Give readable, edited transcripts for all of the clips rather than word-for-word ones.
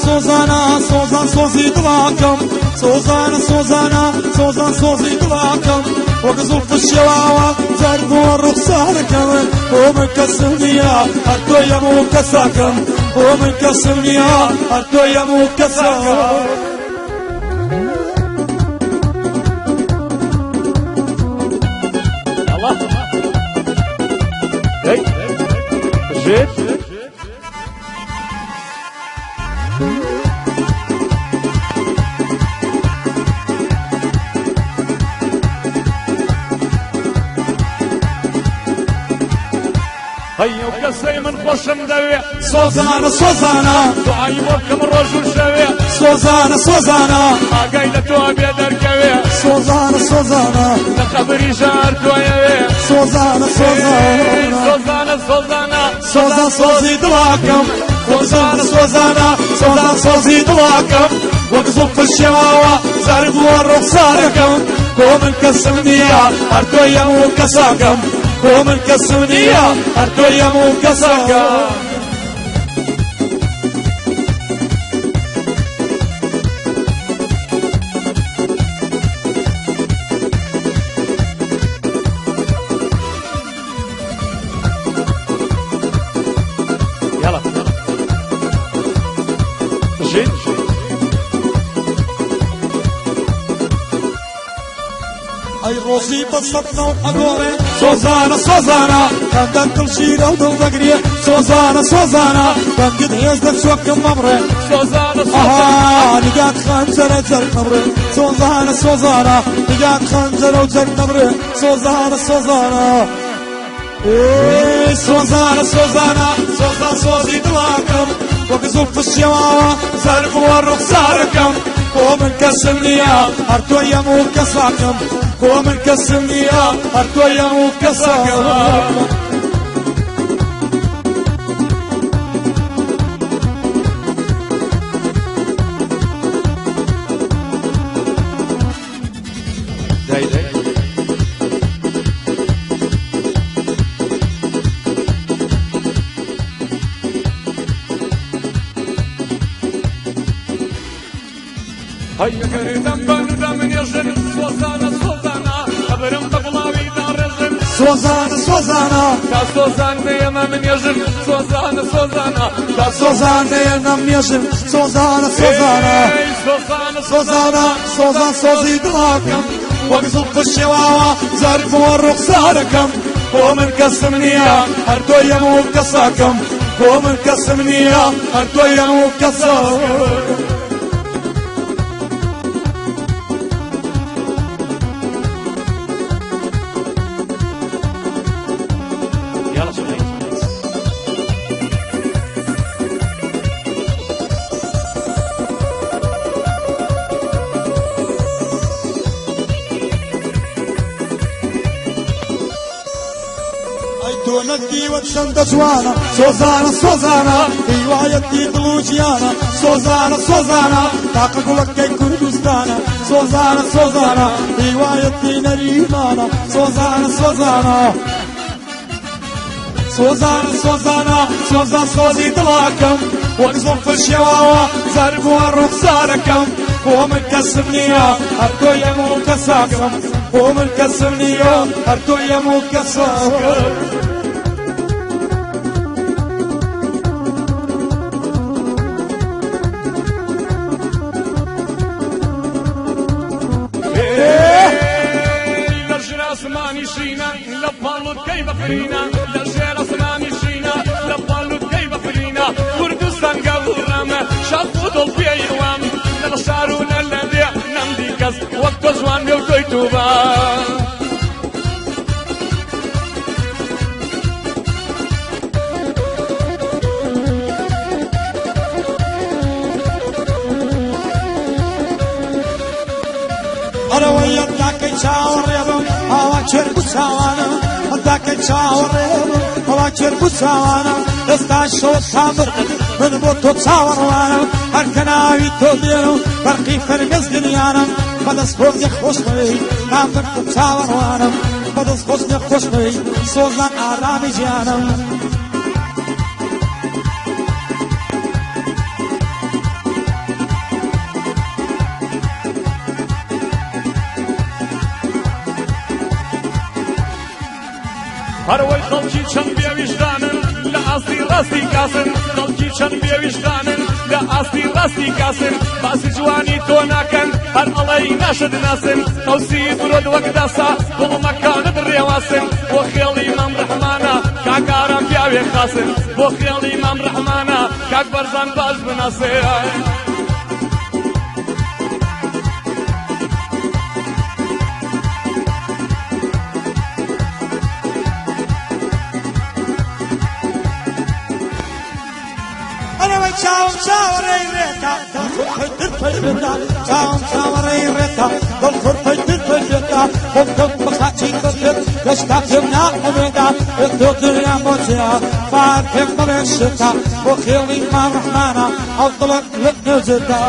سۆزانە سۆزان سۆزی دڵاکەم، سۆزانە سۆزانە سۆزان سۆزی دڵاکەم، وەک زوڵف شێواوە زەرد بووە ڕوخسارەکەم، بۆ من کەسم نییە هەر تۆ یەم و کەساکەم، بۆ من کەسم نییە هەر تۆ یەم و کەساکەم. يلا هي جيت. هەیە و کەسەی من خۆشم دەوێ. سۆزانە سۆزانە دوعای بۆ بکەم ڕۆژ و شەوێ. سۆزانە سۆزانە ئاگای لە تۆ بێ دەرکەوێ. سۆزانە سۆزانە لە قەبری ژار تۆیەوێ. سۆزانە سۆزانە سۆزانە سۆزانە سۆزان سۆزی دڵاکەم، سۆزانە سۆزانە سۆزان سۆزی دڵاکەم، وەک زوڵف شێواوە زەرد بووە ڕوخسارەکەم، بۆ من کەسم نییە هەر تۆ یەم و کەساکەم، بۆ من کەسم نییە هەر تۆ یەم و کەساکەم. يلا جيت. ئەی ڕۆژی بەسەدنەوە ئەگۆڕێ، سۆزانە سۆزانە خەندەن دڵ شیرە و دڵ دەگرێ، سۆزانە سۆزانە دەنگت هێز لە چۆکم مەبڕێ. سۆزانە سۆزانە ئەها نیگات خەنجەرە جەرگ مەبڕێ، سۆزانە سۆزانە نیگات خەنجەرە و جەرگ مەبڕێ، سۆزانە سۆزانە سۆزانە سۆزانە سۆزان سۆزی دڵاکەم، وەک زوڵف شێواوە زەرد بووە ڕوخسارەکەم، بۆ من کەسم نییە هەر تۆ یەم و کەساکەم، بۆ من کەسم نییە هەر تۆ یەم و کەساکەم. داي داي. هەیە گەردەم بەنودا من ێژن، سۆزانە سۆزانە خەبرم بە گوڵاوی داڕێژن. سۆزانە سۆزانە تا سۆزان نەیەمە من ێژن، سۆزانە سۆزانە تا سۆزان نەیەنەم نێژن، سۆزانە سۆزانە ئەی سۆزانە سۆزانە سۆزان سۆزی دڵاکەم، وەک زوڵف شێواوە زەرد بووە ڕوخسارەکەم، بۆ من کەسم نییە هەر تۆ یەم و کەساکەم، بۆ من کەسم نییە هەر تۆ یەم و کەساکەم. يلا شوفي. ئەی تۆ نەدیوە چەندە جوانە، سۆزانە سۆزانە هیوایەتی دڵ و گیانە، سۆزانە سۆزانە تاقە گوڵەکەی کوردستانە، سۆزانە سۆزانە هیوایەتی نەریمانە، سۆزانە سۆزانە سۆزانە سۆزانە سۆزان سۆزی دڵاکەم، وەک زوڵف شێواوە زەرد بووە ڕوخسارەکەم، بۆ من کەسم نییە هەر تۆ یەم و کەساکەم، بۆ من کەسم نییە هەر تۆ یەم و کەساکەم. لە ژێر ئاسمانی شینە لە پاڵوتکەی بەفرینە، لە ژێر ئاسمانی شینە لە پاڵوتکەی بەفرینە، کوردستان گەورەمە شاخ و دڵ پێیوام، نە لە شار و نە لە دێ نەمدی کەس وەک تۆ جوان بێ و تۆی تووبا. ئەرەوەیە داکەی چاوەڕێبم ئاوا چێرگ و چاوانم، داکەی چاوەڕێبم ئەوا چێرگ و چاوانم، ئێستا شەوە تا مردن من بۆ تۆ چاوەڕوانم، هەر کە ناوی تۆ دێنم بەرقی فەرمێز دنیانم، بەدەست خۆزێ خۆشمەوێی تا مردن چاوەڕوانم، بەدەست خۆزێ خۆشمەوێی سۆزان ئارامی گیانم. هەروەی خەڵکی چەند بێویژدانن لە ئاستی ڕاستی کاسن، خەڵکی چەند بێویژدانن لە ئاستی ڕاستی کاسن، باسی جوانی تۆ ناکەن هەر ئەڵێی ناشت ناسن، قەوسی برۆت وەک داسا گوڵمەکانت ڕێواسن، بۆ خێڵی مام ڕەحمانە کاک ئارام پیاوێ خاسن، بۆ خێڵی مام ڕەحمانە کاک بەرزان باش بناسێ. ئەرەوەی چاوم چاوەڕێی ڕێتا دڵ خورپەی پێتا، چاوم چاوەڕێی ڕێتا دڵ خورپەی تر پێتا، خۆم کەوت بە خاچی بەرکرد هێشتا پێم نائومێدا، تۆ دنیا بۆ چیا بار پێم بڵێ شتا، بۆ خێڵی مام ڕەحمانە ئەو دڵە لە نێوجێدا.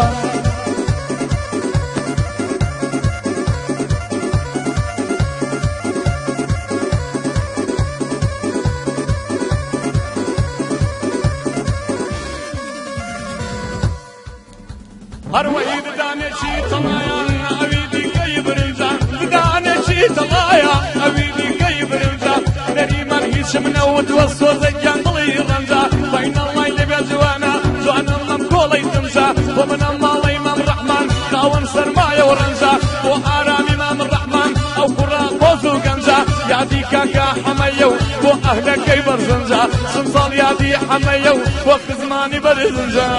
هەروەی ددانێکی تەڵایان ئەوی دیکەی برنجە، ددانێکی تەڵایە ئەوی دیکەی برنجە، نەریمان هیچم نەوتوە سۆزێکیان دڵی ڕەنجە، بەینەڵڵای لەبێ جوانە جوانم ئەم کۆڵەی تمژە، بۆ منە ماڵەی مام ڕەحمان خاوەن سەرمایە و ڕەنجە، بۆ ئارامی مام ڕەحمان ئەو کوڕە قۆز و گەنجە، یادی کاکا حەمەیە و بۆ ئەهلەکەی بەرزنجە، سمساڵ یادی حەمەیە و بۆ خزمانی بەرزنجە.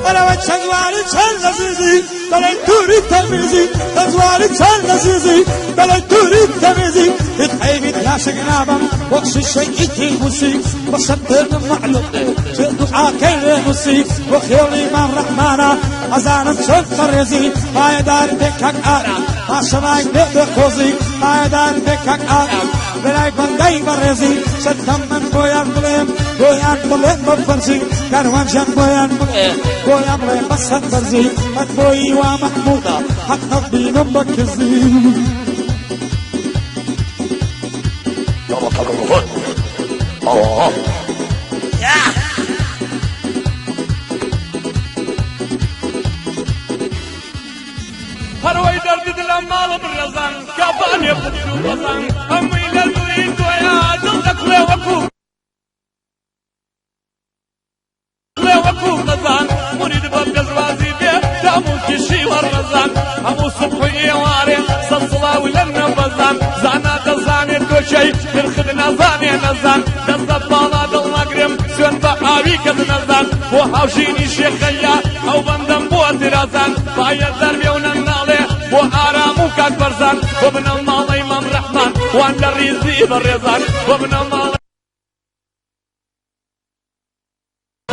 ئەرەوە چەند جوانی چەند لەزیزی بەڵێ دووری تەمیزی، چەند جوانی چەند لەزیزی بەڵێ دووری تەمیزی، هیچ عەیبیت لاشک نابەم وەک شیشەی ئیتی موسی، بەسەرترم مەعلوم چ دوعاکەی لێ نووسی، بۆ خێڵی مام ڕەحمانە ئەزانم چەند بەڕێزی، پایەدار بێ کاک ئارام پاشەمای بێ بێ قۆزی، پایەدار بێ کاک ئارام لەلای بەندەی بەڕێزی، شەتەم من بۆیان بڵێم بۆیان بڵێم بە فەرزی، کاروانجان بۆیان بڵێ بۆیان بڵێ بەسەر بەرزی، من بۆی وا مەحموودە حەق نەبینم بە کزی. هەروەی دەردت لە ماڵم ڕێزان کابانێ پرس و بەزان، هەمووی لە دڵی تۆیا دڵ دەکڵێ وەکوو وەکوو قەزان، مرید بە پێشوازی بێ تام و کیشی وەڕەزان، هەموو سوبح و ئێوارێ سەد سڵاو لە نەبەزان، زانا دەزانێ تۆ کێی نرخت نازانێ نەزان، دەست بە باڵا دڵ ناگرم سوێن بە ئاوی کەس نەزان، بۆ هاوژینی شێخەیە ئەو بەندەم بۆ ترازان، پایە دەربێ و نەناڵێ بۆ ئارام و کاک بەرزان، بۆ بنەماڵەی مام ڕەحمان وان لە ڕیزی بەڕێزان، بۆ بنەماڵە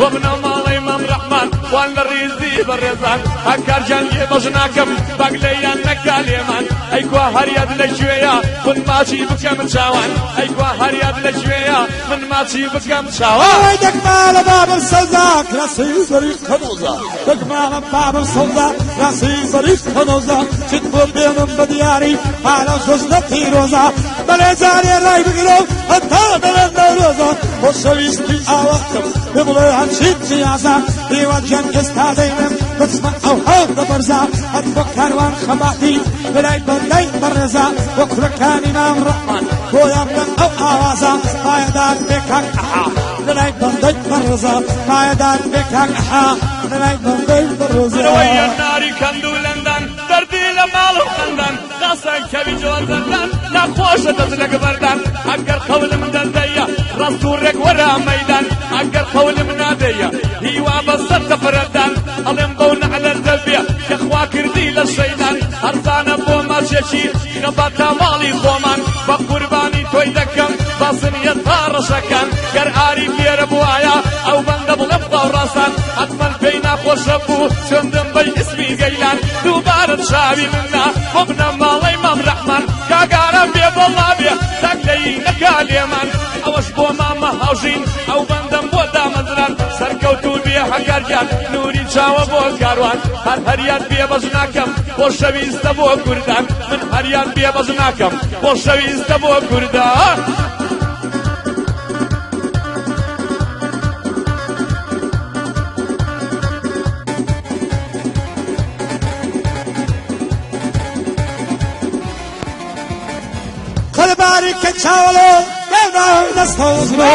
بۆ بنەماڵەی مام ڕەحمان وان لە ڕیزی بەڕێزان، هەکارجان لێ بەش ناکەم باگ لێیان نەکا لێمان، ئەی کوا هەریاد لەکوێیە من ماچی بکەم چاوان، ئەی کوا هەریاد لەکوێیە من ماچی بکەم چاوان. ئەوەی دەکمالە بابم سەوزا کراسی زەریق خەنۆزا، دەکمالە بابم سەوزا کراسی زەریق خەنۆزا، چیت بۆ بێنم بە دیاری پالە جۆژنە پیرۆزە، بەڵێ جارێ ڕای بگرە و هەتا دەڵێن نەورۆزە، خۆشەویستی ئاوەختم پێ بڵێ هەرچی نیازە، هیوا گیان ئێستا دەیڵێم بچمە ئەو هەورە بەرزە، هەر بۆ کاروان خەباتی لەلای بەندەی بەڕێزە، بۆ کوڕەکانی مام ڕەحمان بۆیان بڵێم ئەو ئاوازە، پایەدار بێ کاک ئەحا لەلای بەندەی بەڕێزە، پایەدار بێ کاک ئەحا لەلای بەندەی بەڕێزە. هەروەی ناری کەند و لەندەن دەردی لە ماڵ و خەندان، خاسە کەوی جۆزەندان ناخۆشە دەست لەگە بەردان، ئەگەر قەولم دەردەیە ڕاست و ڕێک وەرە مەیدان، ئەگەر قەولم نادەیە هیوا بەسەر تەفرەدان، ئەڵێم بەو نەعلە دەبێ کە خوا کردی لە شەیدان، هەرزانە بۆ ماچێکی خەبات تا ماڵی خۆمان، بە قوربانی تۆی دەکەم باسنیە تا ڕەشەکان، گەر ئاری لێرە بوایە ئەو بەندە بڵێم خوا ڕاستان، حەتمەن پێی ناخۆشە بوو سوێندم بەی ئیسمی گەیلان، دووبارە چاوی منە بۆ بنەماڵەی مام ڕەحمان، کاگاران بێ بەڵا بێ تاکلەی نەکا لێمان، ئەوەش بۆ مامە هاوژین ئەو بەندەم بۆ دامەزران، سەرکەوتوو بێ هەکارگیان نوری چاوە بۆ کاروان، هەر هەریان بێبەش ناکەم خۆشەویستە بۆ کوردان، من هەریان بێبەش ناکەم خۆشەویستە بۆ کوردان. وەرە باریکە چاوەڵۆ دەستەوزرۆ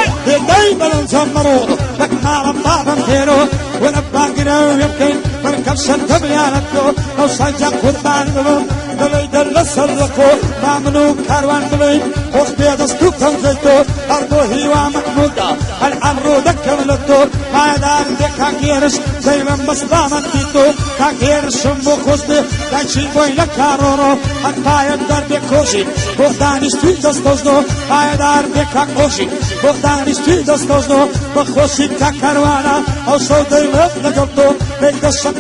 دەی بەڵم جەمەڕۆ وەک ماڵم بابم تێرۆ وەرە باگرەوێ بکەین بەرکەم شەرتەمیانە تۆ ئەو سەنجە قوربان ببم دڵی دەر لەسەر دەخۆ با من و کاروان بڵێین خۆش بێ دەست و پەنجەی تۆ هەر بۆ هیوا مەحمودا هەر ئەمڕۆ دەکەم لە تۆ پایەدار بێ کاک هێرش زەیرم بە سڵامەتی تۆ کاک هێرشم بۆ خۆش بێ دایکی بۆی لە کارۆڕۆ هەر پایەدار بێ کۆژی بۆ دانیشتوی دەستۆزنۆ پایەدار بێ کاک ئۆژی بۆ دانیشتوی دەستۆزنۆ بە خۆشی کاک کاروانە ئەو شەو دەیڵێم لەگەڵ تۆ بێ دەشەم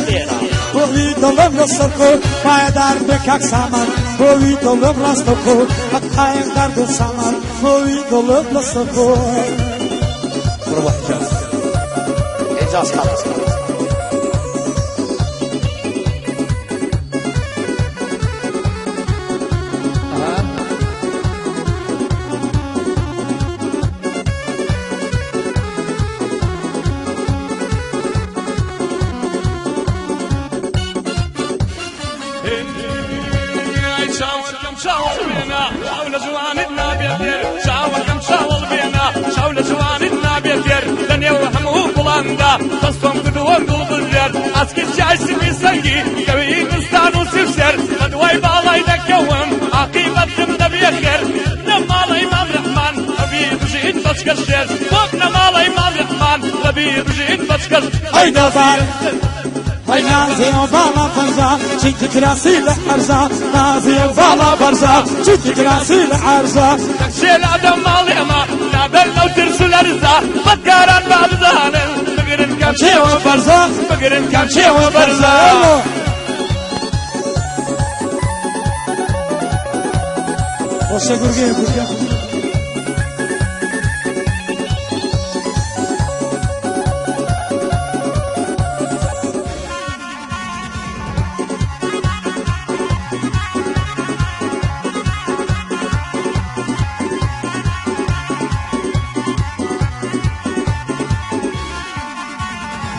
لێرە بۆوی دڵم لەسەر خۆ پایەدار بێ کاک سامان بۆوی دڵم ڕاستەخۆ بە پایەدار بێ سامان بۆوی دڵم لەسەر خۆ. بڕوا حجاز حجاز خلاص. چاوەکەم چاوەڵ بێنا چاو لە جوانت نابێت تێر، چاوەکەم چاوەڵ بێنا چاو لە جوانت نابێت تێر، لە نێو هەموو گوڵاندا دەستم کردووە گوڵ بژێر، ئاسکی چای سپی سەنگی کەوی نستان و سیوسێر، بە دوای باڵای دەکەوم عاقیبەتم دەبێ خێر، لە ماڵەی مام ڕەحمان ڕەبی بژیت بەچکە شێر، بۆ بنەماڵەی مام ڕەحمان ڕەبی بژیت بەچکە. ئەی دەبار ئەی نازێ و باڵا بەرزا چیتی کراسی لە عەرزا، نازێ و باڵا بەرزا چیتی کراسی لە عەرزا، شێلا دەماڵێمە نابەر لەو ترس و لەرزا، بەدکاران با بزانن بگرن کەم چێوە بەرزا، بگرن کەم چێوە بەرزا. خۆشە گورگێ گورگە.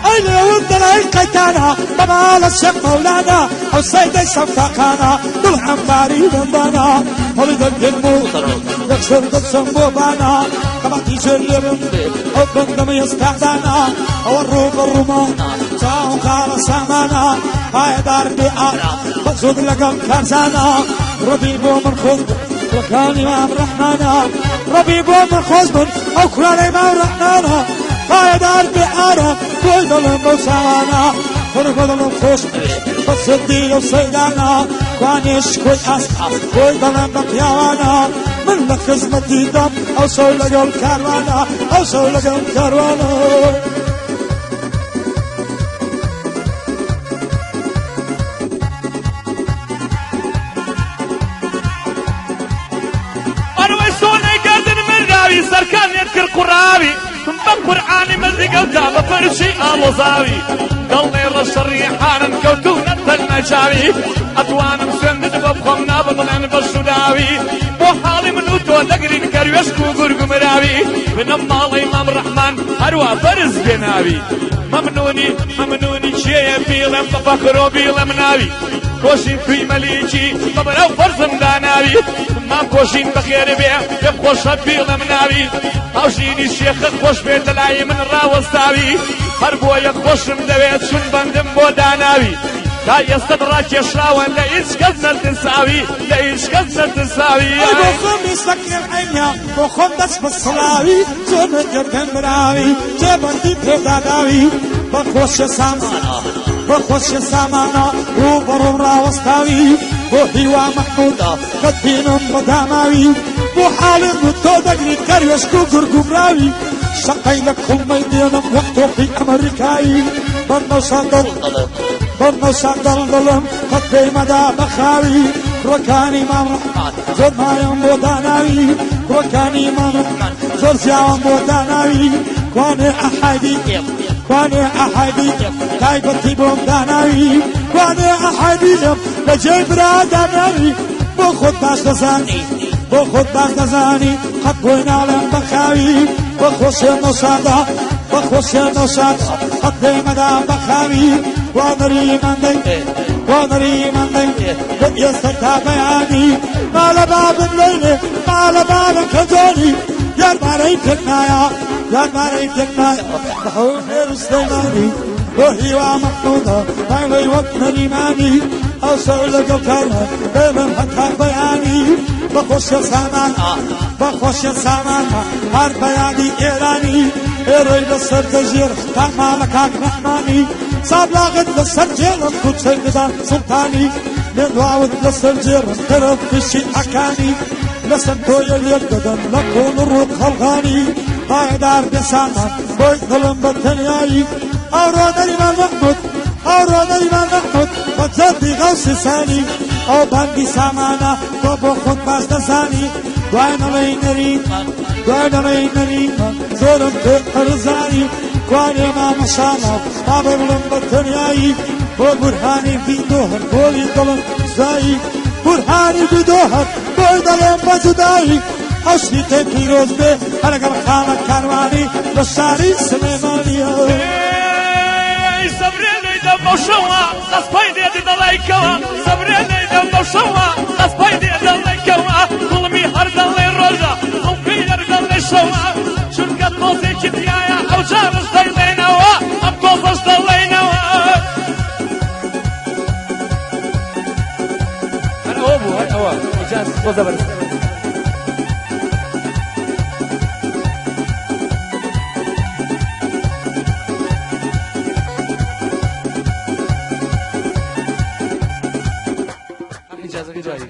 ئەی لێوم دەڵێی قەیتانە بەماڵە شێخ مەولانا ئەو سەیدەی شەفاقانە دڵ عەمباری بەندانە هەڵی دەگرم و یەکسەر دەچم بۆ بانا خەباتی ژێر لێرم بێ ئەو بەندەمە ئێستادانا ئەوە ڕوو بە ڕوومانە چاو خاڵە سامانە پایەدار بێ ئارا بەزۆر لەگەڵ کارزانە ڕەبی بۆ من خۆش بن کوڕەکانی مام ڕەحمانە ڕەبی بۆ من خۆش بن ئەو کوڕانەی مام ڕەحمانە پایەدار بێ ئارا بۆی دڵم بەو چاوانە کوڕ بۆ دڵم خۆش بێ بە سدی لەو سەیدانە کوانێ شکۆی ئاستا بۆی دڵم بە پیاوانە من لە خزمەتی دەم ئەو شەو لەگەڵ کاروانە ئەو شەو لەگەڵ کاروانە. ئەروەی سۆنەی گەردن مراوی سەرکانیت کرد قوڕاوی بە قورعانی مەزیگەوتا بە پرچی ئاڵۆزاوی دڵێ ڕەشەڕی حارن کەوتوونە تەلمەچاوی ئەتوانم سوێندت بە بخۆم نابڵێن بە شوراوی بۆ حاڵی من و تۆ دەگرین کەروێشک و گورگومراوی بنەم ماڵەی مام ڕەحمان هەروە بەرز بێناوی مەمنونی مەمنونی چێیە بیڵێم بە فەخرۆ بیڵێم ناوی کۆشین توی مەلیکی بە بەرەو فەرزم داناوی مام کۆشین بەخێر بێ پێم خۆشە بیڵێم ناوی هاوژینی شێخە خۆش بێت لەلای من ڕاوەستاوی هەر بۆیە خۆشم دەوێت چون بەندم بۆ داناوی تا ئێستت ڕاکێشراوە لە هیچ کەس نەترساوی لە هیچ کەس نەترساوی. ئەی بۆ خۆم ئیسەکرم عەینە بۆ خۆم دەست بە سڵاوی زۆر گەردن براوی جێبەندی پێداداوی بە خۆشە سامانە بە خۆشە سامانە ڕوو بە ڕووم ڕاوەستاوی بۆ هیوا مەحموودە دەتبینم بە داماوی بۆ حاڵم و تۆ دەگریت کەروێشک و گورگومراوی شەقەی لە کوڵمەی دێنم وەک تۆپی ئەمریکایی بەرنەوشان دڵ دڵم بەرنەوشان دڵ دڵم قەت پێی مەدا بە خاوی کوڕەکانی مام ڕەحمان زۆر مایەم بۆ داناوی کوڕەکانی مام ڕەحمان زۆر زیاوم بۆ داناوی کوانێ ئەحەدی ئێم کوانێ ئەحەدی ئێم تایبەتی بۆم داناوی کوانێ ئەحەدی ئێم لە جێی برا داناوی بۆ خۆت باش دەزانی بۆ خۆت باش دەزانی قەت بۆی ناڵێم بە خاوی بە خۆشێ نەشادا بە خۆشێ نەشادا قەت پێی مەدا بە خاوی وا نەری من دەی وا نەری من دەی لە ئێستا تا بەیانی مالە بابم لەیلێ. تێک نایە یادمارەی تێک نایە لە هەولێر و سلێمانی بۆ هیوا مەحموودە ناوی وەک نەریمانی ئەو شەو لەگەڵ کارە بێمن هەتا بەیانی بە خۆشیە سامانە بە خۆشیە سامانە هەر بەیانی ئێرانی ئێرەی لەسەر دەژێر تا ماڵە کاک ڕەحمانی سابلاغت لەسەر جێڵم کوچەی بدان سوڵتانی لێدواوت لەسەر جێڕم تەرەف فشی ئەکانی لەسەر تۆیە لێک دەدەن لە کۆڵ ڕوو قەڵغانی پایەدار بێسامان بۆی دڵم بە تەنیایی ئەوڕۆ نەریمان مەحمود ئەوڕۆ نەریمان مەحمود بە جەردی غەوسی سانی ئەو بەندی سامانە تۆ بۆ خۆت باش دەزانی دوای نەڵێی نەریمان دوای نەڵێی نەریمان زۆرم پێ قەرزانی کوانێ مامە شانە با بڵم بە تەنیایی بۆ بورهانی ڤیدۆ هەر بۆی دڵم زایی بورهانی ڤیدۆ هەر بۆی دەڵێم بە جودایی ئەشتی تێ پیرۆز بێ هەرەگەڵ خاڵە کاروانی لە شاری سلێمانیە. سەبرێنەی دەم بەو شەوە دەستپای دێت دەڵێکەوە سەبرێنەی دەم بەو شەوە دەستپای دێت دەڵێکەوە دڵمی هەر دەڵێ ڕۆژە دڵپی هەر دەڵێ شەوە چونکە تۆزێکی تایە ئەو جارش دەڵێنەوە ئەم تۆزەش دەڵێنەوە هەر ئەوە بوو هەر ئەوە ئیجاز تۆزە بەرز. ئیجازەکەی دوایی.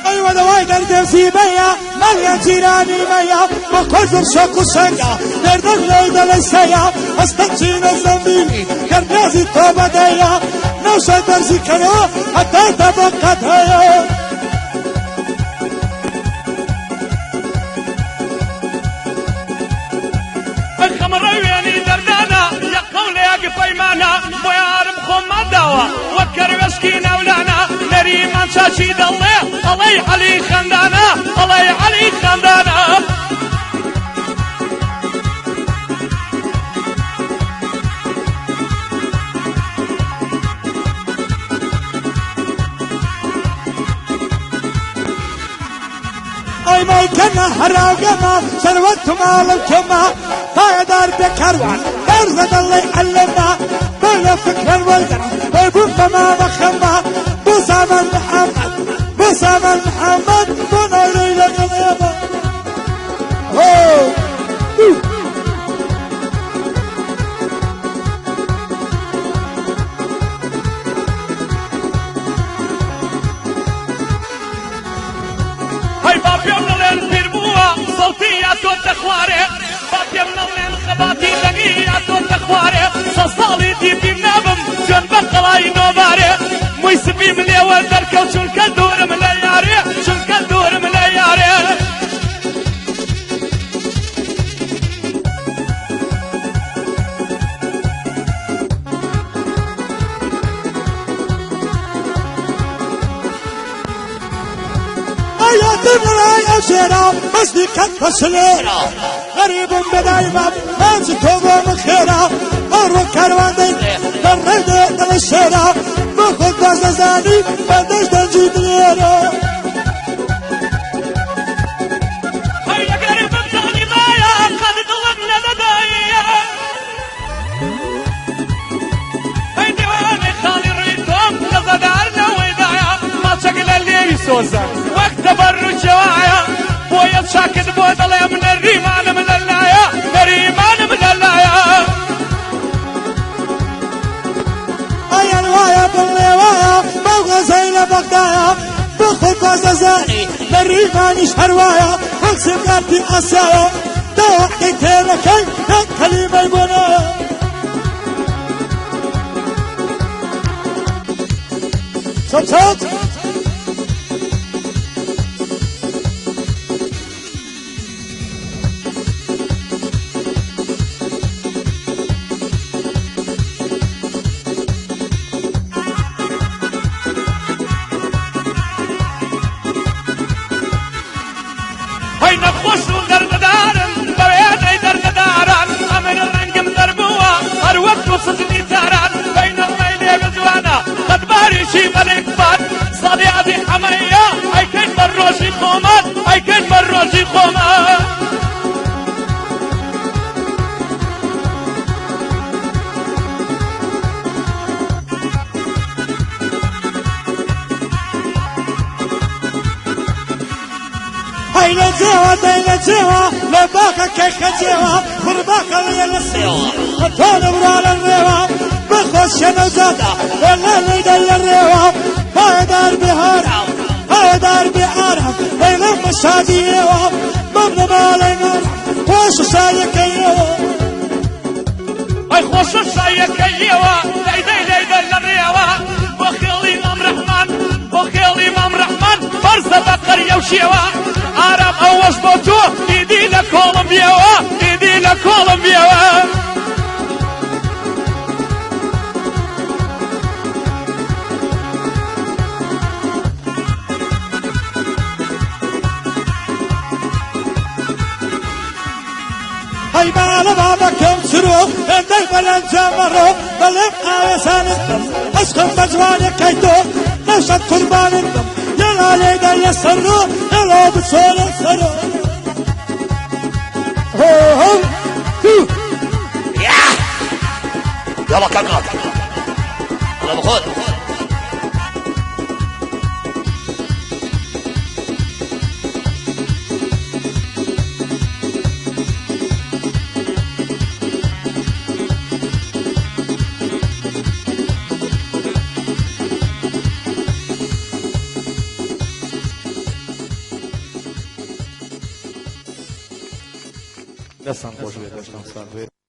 ئەیوە دەوای دەرگەزی مەیە مەڵیە جیرانی مەیە بۆ خۆزم شەق و شەنگە دەردەم لێی دەڵێ سەیە ئەستەم چینە زەمبیلی گەرنێزی تۆ بەدەیە نەوشە دەرزی کەرەوە هەتا تەبەقەت هەیە. خەم ڕەوێنی دەردانە یە قەولێک پەیمانە بۆ یارم خۆم ماداوە وەک کەروێشکی ناولانە نەریمان چاچی دەڵێ ئەڵێی عەلی خەندانە ئەڵێی عەلی خەندانە. ئەی مەیکەنە هەراوگەمە سەروەت و ماڵم کەمە پایەدار بێ کاروان بەرزە دەڵێ ئەلەمە بۆ لە فکرەن وەرگرم بۆی بووم بە مامە خەمە بۆ سامان محەممەد بۆ سامان محەممەد بۆ ناورەی لەگەڵ ئێمە هۆ هەی با پێم نەڵێن پیر بووە سەوتی یا تۆ دەخوارێ با پێم نەڵێن خەباتی دەنگی یا تۆ دەخوارێ سە ساڵی دی پیر نابم جوێن بە قەڵای نۆبارێ مووی سپیم لێوە دەرکەوت چونکە دوورم لە یارێ چونکە دوورم لە یارێ. ئەیاتم لەلای ئەو شێرا مەستی قەت پەشلێرا غەریبم بەدایمە پێنج تۆ بۆ من خێرا ئەوڕۆ کاروان دەینێ لە ڕێ دێ دڵە شێرا بۆ خۆت باش دەزانی بەندەش دەنگی دلێرە. هەی ئەگەر بمزانیبایە قەت دڵم نەدەدایە هەی دیوانەی خاڵی ڕووی تۆم نەزەدار لەوەیدایە ماچەک لە لێوی سۆزە وەک تەبەڕوکێوایە بۆیە چاکت بۆ دەڵێم نەریمانم لەلایە نەریمانم لەلایە. ئەیان وایە بڵێ وایە بەو غەزەی لە بەغدایە بۆ خۆت باش دەزانی نەریمانیش هەر وایە وەک سیمکارتی ئاسیایە داواکەی تێنەکەی یەک کەلیمەی بۆ نایە. چەپ چەپ. سجنی تاران بەینەڵمەی لێ جوانە قەدبارێکی مەلێک بان ساڵیادی حەمەیە ئەیکەین بە ڕۆژی خۆمان ئەیکەین بە ڕۆژی خۆمان. هەی لە جێوە دەی لە جێوە لە باخەکەی خەجێوە قورباخە لێ لە سێوە تۆ نەبرا لە ڕێوە بەخۆشیە نەوزادە لە لێدە لە ڕێوە پایدار بێ هارام پایدار بێ ئارام هەی لە مەشادیەوە مەم لە ماڵێ نور خۆش شایەکەیەوە. ئەی خۆشە شایەکەیەوە لەیدەی لەیدە لە ڕێوە بۆ خێڵی مام ڕەحمان بۆ خێڵی مام ڕەحمان بەرزە بە قەریە و شێوە ئارام ئەوەش بۆ تۆ ئیدی لە کۆڵم بیەوە ئیدی لە کۆڵم بیەوە. هەی ماڵە بابەکەم چرۆ هێندەی بەلەنجە مەڕۆ بەڵێم ئاوێزانت بم عشقم بە جوانەکەی تۆ نەشەت قوربانت بم یەڵا لێدە لە سەرۆ یەڵا بچۆ لە سەرۆ هۆ هۆ هو. يلا كاكا يلا بخذ. دەستان خۆش بێت، دەستان ساغ بێت.